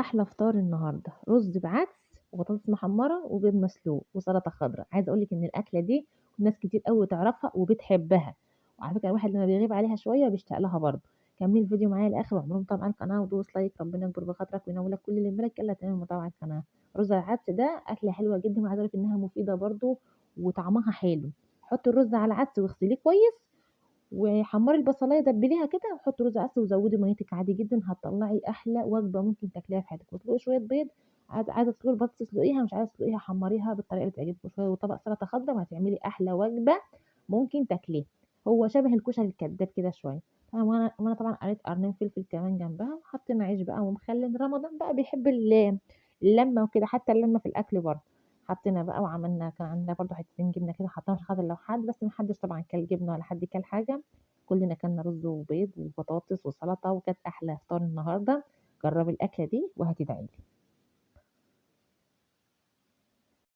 أحلى فطار النهارده، رز بعدس وبطاطس محمرة وبيض مسلوق وسلطة خضرا. عايزة أقول لِك إن الأكلة دي ناس كتير أوي تعرفها وبتحبها، وعلى فكرة الواحد لمّا بيغيب عليها شوية بيشتاق لها برضه. كمّلي الفيديو معايا للآخر واعملوا متابعة على القناة ودوس like، ربنا يكبر بخاطرك وينولك كل اللي في بالك. يالّا تعمل متابعة على القناة. رز العدس ده أكلة حلوة جدًا، وعايزة أقول لِك إنها مفيدة برضه وطعمها حلو. حطي الرز على العدس واغسليه كويس، وحمّري البصلاية دبليها كده وحطي رز عدس وزوّدي ميتِك عادي جدًا، هتطلّعي أحلى وجبة ممكن تاكليها في حياتِك. واسلقي شوية بيض، عايزة تسلقي البطاطس اسلقيها، مش عايزة تسلقيها حمّريها بالطريقة اللي تعجبِك، وشوية وطبق سلطة خضرا، وهتعملي أحلى وجبة ممكن تاكليها. هو شبه الكشري الكداب كده شوية. طبعًا وأنا طبعًا قليت قرنين فلفل كمان جنبها، وحطينا عيش بقى ومخلل. رمضان بقى بيحب اللمة وكده، حتى اللمة في الأكل برضه. حطينا بقى وعملنا، كان عندنا برضه حتتين جبنة كده حطيناهم عشان خاطر لو حد، بس ما حدش طبعًا كل جبنة ولا حد كل حاجة، كلنا كلنا رز وبيض وبطاطس وسلطة، وكانت أحلى فطار النهارده. جربي الأكلة دي وهتدعي لي.